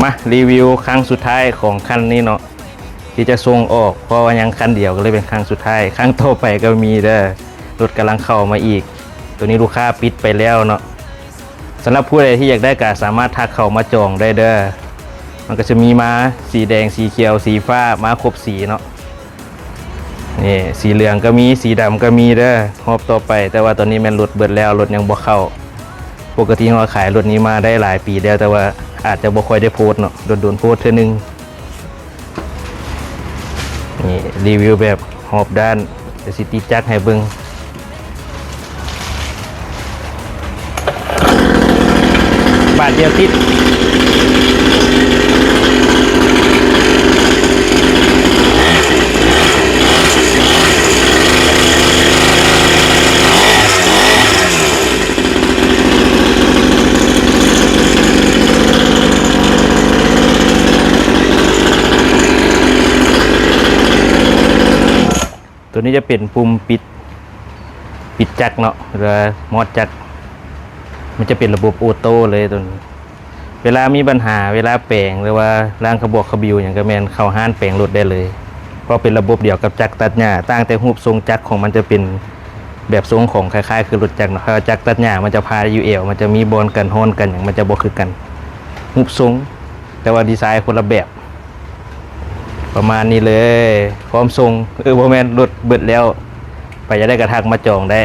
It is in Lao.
ມາຣີວິວຄັ້ງສຸດທ້າຍຂອງຄັນນີ້ເນາະ ທີ່ຈະສົ່ງອອກ ເພາະວ່າຍັງຄັນດຽວ ກໍເລີຍເປັນຄັ້ງສຸດທ້າຍ. ຄັ້ງຕໍ່ໄປກໍມີເດີ ລົດກຳລັງເຂົ້າມາອີກ. ໂຕນີ້ລູກຄ້າປິດໄປແລ້ວເນາະ. ສຳລັບຜູ້ໃດທີ່ຢາກໄດ້ກໍສາມາດທັກເຂົ້າມາຈອງໄດ້ເດີ. ມັນກໍຈະມີມາສີແດງ ສີຂຽວ ສີຟ້າ ມາຄົບສີເນາະ. ນີ້ ສີເຫຼືອງກໍມີ ສີດຳກໍມີເດີ ຮອບຕໍ່ໄປ. ແຕ່ວ່າຕອນນີ້ແມ່ນລົດເບິດແລ້ວ ລົດຍັງບໍ່ເຂົ້າ. ປົກກະຕິເຮົາຂາຍລົດນີ້ມາໄດ້ຫຼາຍປີແລ້ວ ແຕ່ວ່າອາດຈະບໍ່ຄ່ອຍໄດ້ໂພສເນາະ ດົນໆໂພສເທື່ອໜຶ່ງ. ນີ້ ຣີວິວແບບຮອບດ້ານ ດຽວຊິຕິດຈັກໃຫ້ເບິ່ງ. ບາດດຽວຕິດ. ໂຕນີ້ຈະເປັນປຸ່ມປິດ ປິດຈັກເນາະ ຫຼືວ່າມອດຈັກ. ມັນຈະເປັນລະບົບໂອໂຕ້ເລີຍໂຕນີ້. ເວລາມີບັນຫາ ເວລາແປງ ຫຼືວ່າລ້າງຂະບວກຂະບິວຫຍັງ ກໍແມ່ນເຂົ້າຮ້ານແປງລົດໄດ້ເລີຍ ເພາະເປັນລະບົບດຽວກັບຈັກຕັດຫຍ້າ. ຕ່າງແຕ່ຮູບຊົງຈັກຂອງມັນຈະເປັນແບບຊົງຂອງຄ້າຍໆຄືລົດຈັກເນາະ. ຖ້າຈັກຕັດຫຍ້າມັນຈະພາຢູ່ແອວ ມັນຈະມີບ່ອນກັນຮ້ອນກັນຫຍັງ ມັນຈະບໍ່ຄືກັນ ຮູບຊົງ. ແຕ່ວ່າດີໄຊຄົນລະແບບ. ປະມານນີ້ເລີຍ ພ້ອມສົ່ງ. ເອີ ບໍ່ແມ່ນ ລົດເບິດແລ້ວ. ໃຜຢາກໄດ້ກໍທັກມາຈອງໄດ້.